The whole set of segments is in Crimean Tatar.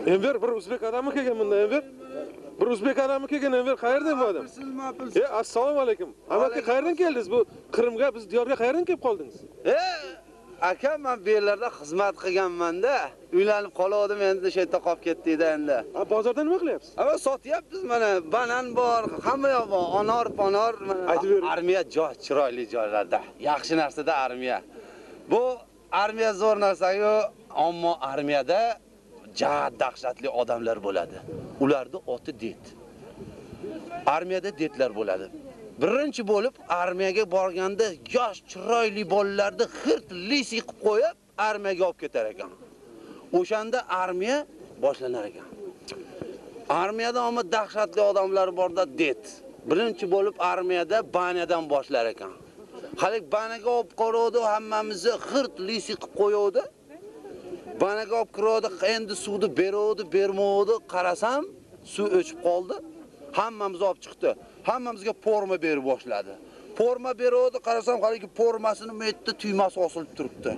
Enver, bir özbek adamı kelgen mında, Enver. Bir özbek adamı kelgen, Enver, qayerden bu adam? E, assalamu aleyküm. Amaki, qayerden keldiñiz bu Qırımğa, biz diyarğa qayerden kelip qaldıñız? E, aka, men bu yerlerde hızmet qılğanman da, uylanıp qoluvdim, endi şu yerda qolib ketdik da endi. A, bozorda nima qilyapsiz? Ama sotyapmiz mana, banan bor, hamma yoq bor, anor, panor, mana. Aytib bering. Armiya joy, chiroyli joylarda, yaxshi narsada armiya. Bu armiya zo'r narsa-yu, ammo armiyada ja dahshatli odamlar bo'ladi. Ularni oti дед. Armiyada дед lar bo'ladi. Birinchi bo'lib armiyaga borganda yosh chiroyli bolalarni xirt лысый qilib qo'yib armiyaga olib ketar ekan. O'shanda armiya boshlanar ekan. Armiyada ammo dahshatli odamlar borda дед. Birinchi bo'lib armiyada баня dan boshlar ekan. Hali баня ga olib qo'yuvdi, hammamizni xirt лысый qilib qo'yuvdi. Баня ga olib kiruvdi, endi suvni beruvdi, bermovdi, qarasam suv o'chib qoldi. Hammamizni olib chiqdi. Hammamizga forma berib boshladi. Forma beruvdi, qarasam haligi formasini bu tuymasi osilib turibdi.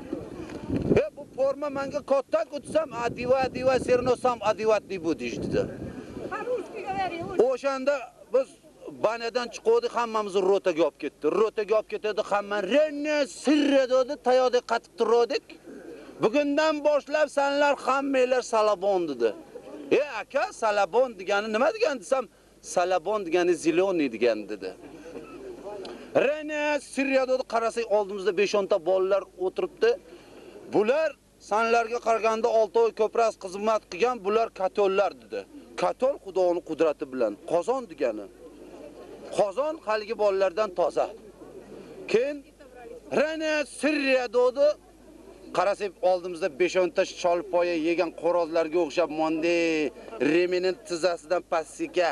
E bu forma menga katta o'tsam, одевай, одевай, всё равно сам одевать не будешь dedi. По-русски говори. O'shanda biz баня dan chiquvdik, hammamizni rotaga olib ketdi. Rotaga olib ketadi, hamma renni sirra dedi, tayoqdek qatib turdik. Bugundan boshlab sanlar hammanglar salabon dedi. E aka, salabon degani nima degani desam, salabon degani зелёный degani dedi. Rene Siriya dedi, qarasak oldimizda 5-10 ta bolalar o'tiribdi. Bular sanlarga qaraganda 6 oy ko'proq xizmat qilgan, bular katollar dedi. Katol Xudoning qudrati bilan qozon degani. Qozon haligi bolalardan toza. Keyin Rene Siriya dedi. Qarasak oldimizda 5-10 ta cholpoya yegan xo'rozlarga o'xshab monday remini tizzasidan pastga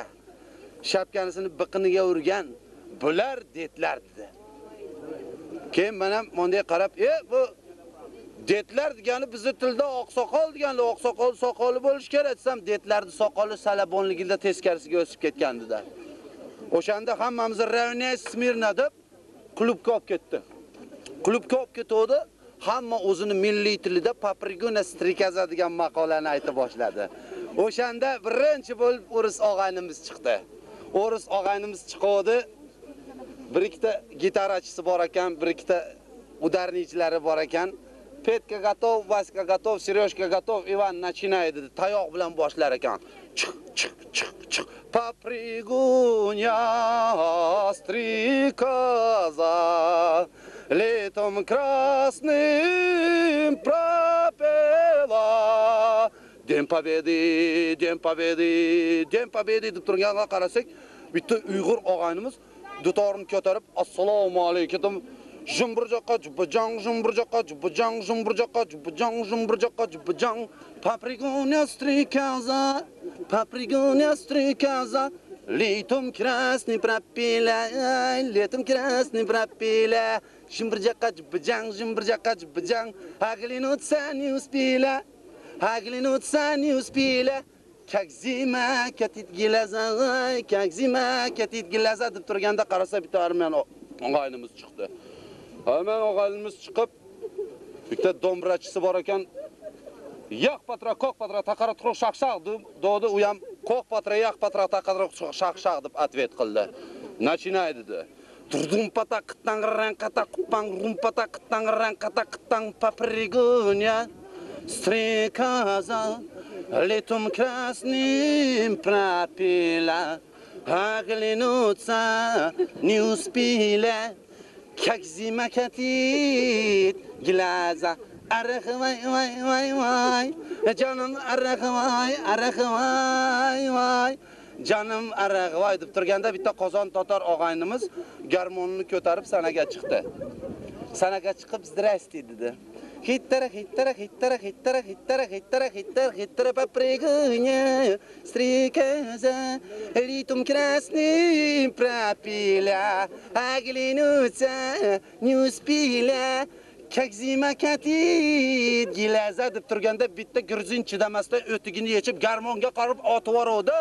shapkanisini biqiniga urgan bular дед lar dedi. Keyin men ham monday qarab, "E, bu дед lar degani bizni tilda oqsoqol degani, oqsoqol soqoli bo'lish kerak" desam, дед larning soqoli salabonligida teskarisiga o'sib ketgan dedi. O'shanda hammamizni равняйсь смирно deb klubga olib ketdi. Klubga olib ketuvdi. Hamma o'zini milliy tilida попрыгунья стрекоза degan maqolani ayta boshladi. O'shanda birinchi bo'lib o'ris og'aynimiz chiqdi. O'ris og'aynimiz chiquvdi. Bir ikkita gitarachisi bor ekan, bir ikkita ударник chilari bor ekan. Петька готов, Васька готов, Сережка готов, Иван начинай dedi. Tayoq bilan boshlar ekan. Chiq, chiq, chiq, chiq. Попрыгунья стрекоза летом красным пропела. День Победы, День Победы, День Победы deb turganga qarasak, bitta Uyg'ur og'aynimiz dutorni ko'tarib, assalomu alaykum Jumburjoqqa jubujang, jumburjoqqa jubujang, jumburjoqqa jubujang, jumburjoqqa jubujang. Попрыгунья стрекоза, попрыгунья стрекоза, летом красный пропела, летом красный пропела. Jumburjoqqa jubujang, jumburjoqqa jubujang, оглянуться не успела, оглянуться не успела. Как зима катит глаза, как зима катит глаза deb turganda qarasa bitta armyan og'aynimiz chiqdi. Armyan og'aynimiz chiqib, bitta dombrachisi bor ekan. Yoq patra, ko'k patra, taqara turuq shaq shaq dedi, u ham ko'k patra, yoq patra, taqara turuq shaq shaq deb ответ qildi. Начинай dedi. Durdum pata qıttang rang qata quppang rum pata qıttang rang qata qıttang попрыгунья стрекоза летом красным пропела, оглянуться не успела, как зима катит глаза. Arıq vay vay vay vay, canım arıq vay, arıq vay vay, canım arıq vay deb turganda bitta qozon tatar og'aynimiz garmonini ko'tarib sanaga chiqdi. Sanaga chiqib здрасте dedi. Хитра, хитра, хитра, хитра, хитра, хитра, хитра, хитра, попрыгунья, стрекоза, летом красным пропела, оглянуться не успела, как зима катит глаза deb turganda bitta грузин chidamasdan o'tigini yechib garmonga qarab otib yubordi.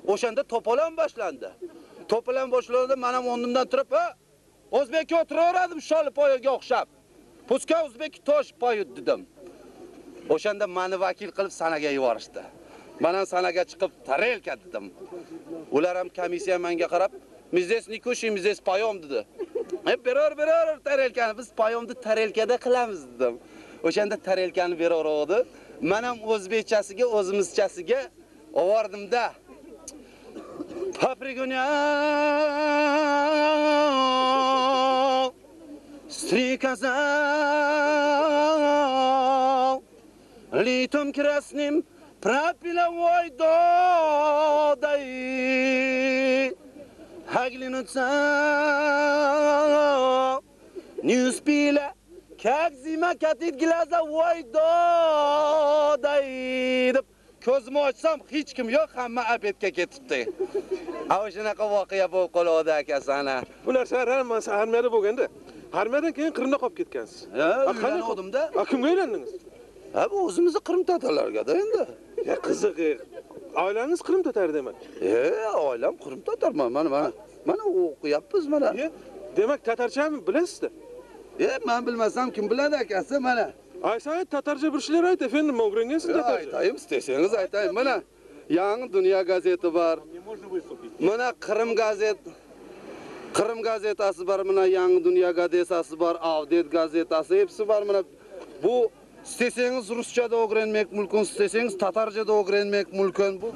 O'shanda to'polon boshlandi. To'polon boshlandi, men ham o'rnimdan turib, "Ha, o'zbekka o'tiraveradi sholi poyaga o'xshab. Пускай узбеки тоже поют" dedim. Oşanda manı vakil qılıp sanaga yuborishdi. Man ham sanaga chiqib tarelka dedim. Ular ham komissiya manga qarab, Мы здесь не кушаем, здесь поем dedi. E, beror, beror tarelkani, biz поем ni tarelkada qilamiz dedim. O'shanda tarelkani beraverdi. Man ham o'zbekchasiga, o'zimizchasiga ovordimda. Попрыгунья, стрекоза, литом красным пропела ой додай, оглянуться не успела, как зима катит глаза, voy doday deb ko'zimni ochsam hech kim yo'q, hamma обед ga ketibdi. A shunaqa voqea bo'lib qoladi akasi ana. Bu narsalar hammasi armiyada bo'lganda. Armiyadan keyin Qrimda qolib ketgansiz. Ha, A, qanday uylanuvdim-da. A, kimga uylandingiz? Ha, bu o'zimizni Qrim tatarlarga-da endi. Ya qiziq, oilangiz Qrim tatari demak. E, oilam Qrim tatar, mana mana. Mana o'qiyapmiz mana. E, demak tatarchani bilasizda. E, men bilmasam kim biladi akasi mana. Aysa tatarcha bir şeyler ayt efendim, o'rgangansiz tatarcha. Aytayım, istesangiz aytayım. Mana Yangi Dunyo gazeti bor. Mana Qrim gazet Qrim gazetasi bor, mana Yangi Dunyo gazetasi bor, Avdet gazetasi, hepsi bor mana. Bu istesangiz ruschada o'rganmak mumkin, istesangiz tatarchada o'rganmak mumkin bu.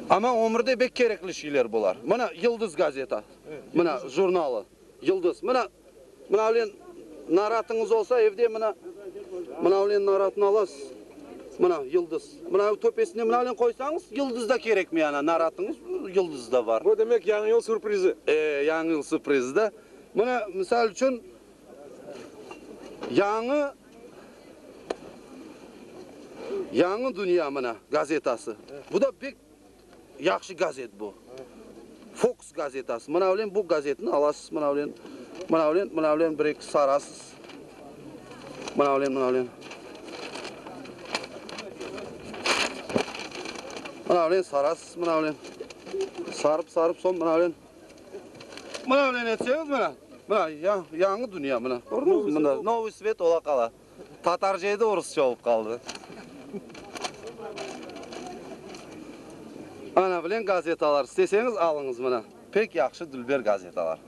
Ama umrda bek kerakli şeyler bular. Mana Yıldız gazeta. Mana jurnali. Yıldız. Mana mana bilan naratingiz olsa evde mana mana bilan naratni olasiz. Mana Yıldız. Mana tepesine mana bilan qo'ysangiz Yıldızda kerakmi yana naratingiz Yıldızda bor. Bu demek yangi yıl sürprizi. E, yangi yıl sürprizida. Mana misal uchun yangi Yangi Dunyo mana gazetasi. Bu da pek yaxshi gazet bu. Fox gazetasi. Mana bilan bu gazetni olasiz, mana bilan mana bilan mana bilan bir ikki sarasiz. Mana bilan mana bilan. Mana bilan sarasiz, mana bilan. Sarıp sarıp son mana bilan. Mana bilan etsangiz mana. Mana yangi dunyo mana. Ko'rdingizmi? Bunda Новый свет ola qala. Tatarcha edi, o'rischa bo'lib qoldi. Ana bilan gazetalar istesangiz alınız mana. Pek yaxshi dülber gazetalar.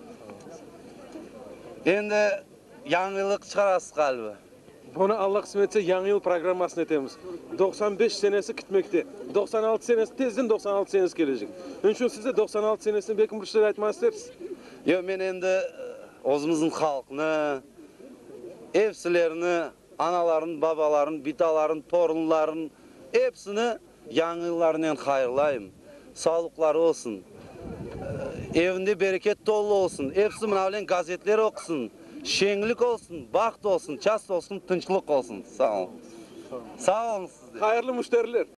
Endi yangilik chiqarasiz qalbi. Buni Alloh qismet etse yangi yıl programmasini etemiz. 95 senesi kitmekte. 96 senesi tezden 96 senesi gelecek. Onun için siz de 96 senesini belki bir şeyler aytmak istersiz. Yo, men endi o'zimizning xalqni, hepsilerini, anaların, babaların, bitaların, torunların hepsini yangi yıllarından hayırlayım. Sağlıkları olsun. Evinde bereket dolu olsun. Hepsi mına bilan gazetler okusun. Şenlik olsun, baxt olsun, ças olsun, tınçlık olsun. Sağ olun. Sağ olun sizler. Hayırlı müşteriler.